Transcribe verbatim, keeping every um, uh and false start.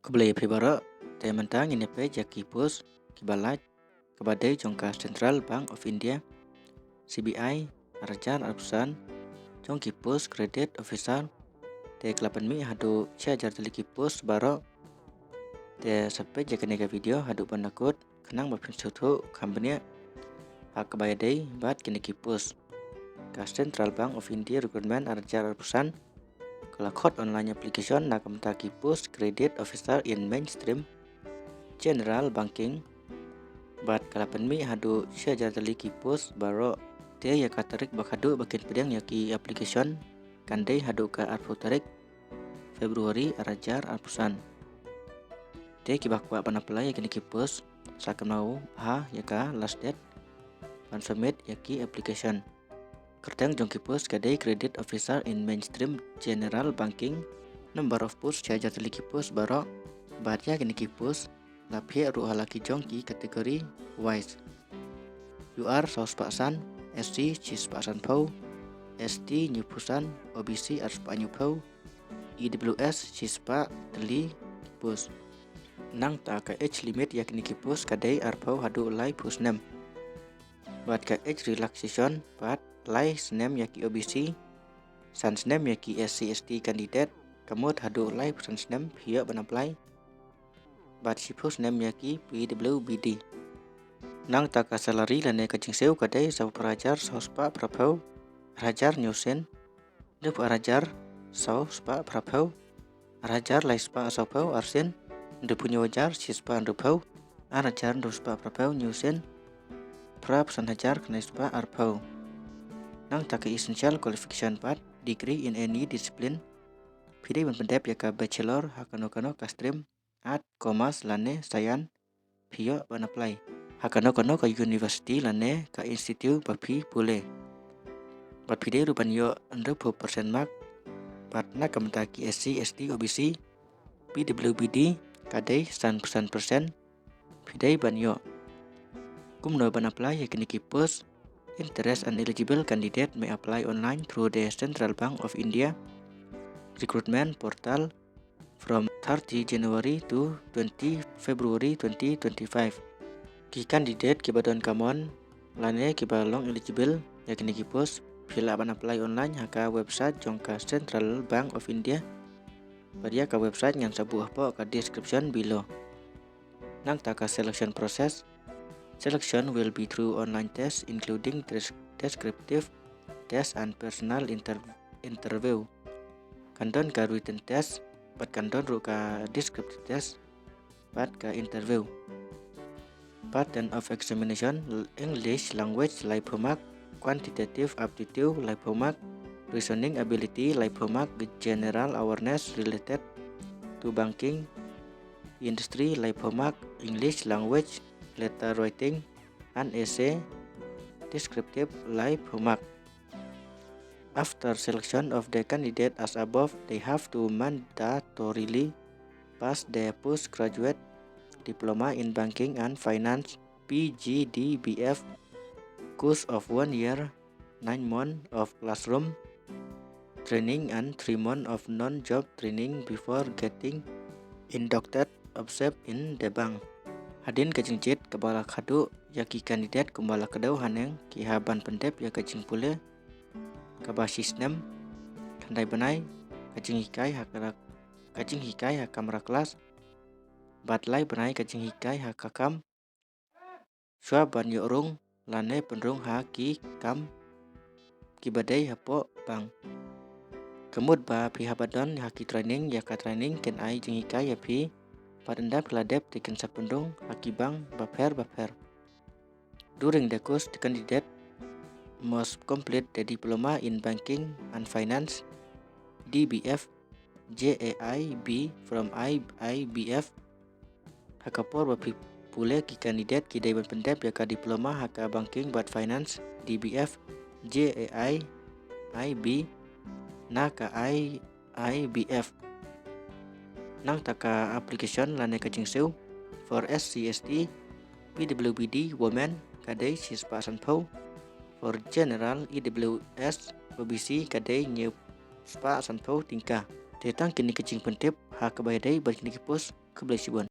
Khublei ïa phi baroh, te mynta ngin ïa peit ïa ki post kiba lait kaba dei jong ka Central Bank of India, C B I, ar hajar arphew san, jong ki post Credit Officer, te ka la pynmih haduh shi hajar tylli ki post baroh. Te sa peit ïa kane ka video haduh ban da kut, khnang ba phin sngewthuh kham bniah ha kaba ïadei bad kine ki post. Ka Central Bank of India Recruitment ar hajar arphew san ka la khot online application na ka bynta ki post Credit Officer in Mainstream General Banking, bad ka la pynmih haduh shi hajar tylli ki post baroh. Te ïa ka tarik ba khadduh ba kin pdiang ïa ki application kan dei haduh ka arphew tarik February ar hajar arphew san. Te kiba kwah ban apply ïa kine ki post, sa kynmaw bha ïa ka last date ban submit ïa ki application. Kyrteng jong ki post ka dei Credit Officer in Mainstream General Banking. Number of post shi hajar tylli ki post baroh. Bad ïa kine ki post la phiah ruh ha la ki jong ki category wise. U R saw spah san, S C shi spah sanphew, S T hynñiewphew san, O B C ar spah hynñiewphew, E W S shi spah tylli ki post. Nangta ka age limit ïa kine ki post ka dei arphew haduh laiphew snem. Bad ka age relaxation pat lai snem ïa ki O B C, san snem ïa ki S C S T candidate, ka mut haduh laiphew san snem phi ïoh ban apply. Bad shiphew snem ïa ki P W B D. Nangta ka salary lane ka jingsiew ka dei saw phra hajar saw spah phraphew, ar hajar hynñiew sien, hynriewphew ar hajar saw spah phraphew, ar hajar lai spah sawphew ar sien, hynriewphew hynñiew hajar shi spah hynriewphew, ar hajar hynriew spah phraphew hynñiew sien, phraphew san hajar khyndai spah arphew. Nangta ka essential qualification pat, degree in any discipline. Phi dei ban pyndep ïa ka bachelor ha kano kano ka stream, art, commerce lane science, phi ïoh ban apply ha kano kano ka university lane ka institute ba phi pule. Bad phi dei ruh ban ïoh hynriewphew percent mark. Bad na ka bynta ki S C, S T, O B C, P W B D ka dei sanphew san percent phi dei ban ïoh. Kumno ban apply ïa kine ki post? Interested and eligible candidate may apply online through the Central Bank of India recruitment portal from thirty January to twenty February twenty twenty-five. Ki candidate kiba don ka mon lane kiba long eligible ïa kine ki post, phi lah ban apply online ha ka website jong ka Central Bank of India. Bad ïa ka website ngan sa buh hapoh ka description below. Nangta ka selection process. Selection will be through online test, including des-, descriptive test and personal inter-, interview. Kan don ka written test, bad kan don ruh ka descriptive test, bad ka interview. Pattern of examination: English language laiphew mark, quantitative aptitude laiphew mark, reasoning ability laiphew mark, general awareness related to banking industry laiphew mark, English language, letter writing and essay, descriptive laiphew mark. After selection of the candidate as above, they have to mandatorily pass the postgraduate diploma in banking and finance, P G D B F, course of one year, nine months of classroom training and three months of non-job training before getting inducted, accept in the bank. Hadien ka jingjied kaba la khadduh ïa ki candidate kumba la kdew haneng, ki hap ban pyndep ïa ka jingpule kaba shi snem, khyndai bnai ka jinghikai ha ka, ka jinghikai ha kamra klas, bad lai bnai ka jinghikai ha ka kam, shuwa ban ïoh rung lane pynrung ha ki kam kiba dei hapoh bank. Ka mut ba phi hap ban don ha ki training, ïa ka training kin ai jinghikai ïa phi, bad ynda phi la dep te kin sa pynrung ha ki bank bapher bapher. During the course, the candidate must complete the Diploma in Banking and Finance, D B F, J A I B from I I B F. Ha ka por ba phi pule, ki candidate ki dei ban pyndep ïa ka diploma ha ka banking bad finance, D B F, J A I B, na ka I I B F. Nangta ka application lane ka jingsiew: for S C S T, P W B D, women, ka dei shispah sanphew; for general, E W S, O B C, ka dei hynñiewspah sanphew tyngka. Te tang kine ki jingpyntip ha kaba ïadei bad kine ki post. Khublei shibun.